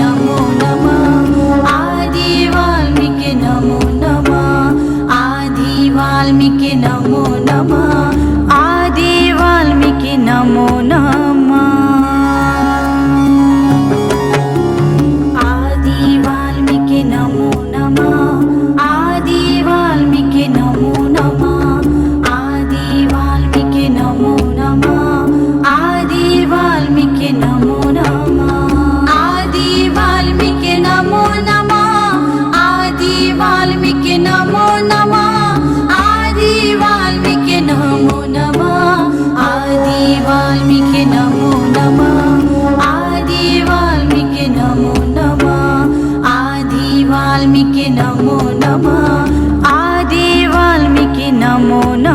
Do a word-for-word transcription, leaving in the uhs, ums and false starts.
नमो नमः। आदि वाल्मीकि नमो नमः। आदि वाल्मीकि नमो नमः। आदि वाल्मीकि नमो नमः। आदि वाल्मीकि नमो नमः। आदि वाल्मीकि नमो नमः। आदि वाल्मीकि नमो नमः। आदि वाल्मीकि नमो नमः। आदि वाल्मीकि नमो नमः। आदि वाल्मीकि नमो नमः। आदि वाल्मीकि नमो नमः। आदि वाल्मीकि नमो नमः। आदि वाल्मीकि नमो नमः। आदि वाल्मीकि नमो नमः। आदि वाल्मीकि नमो नमः।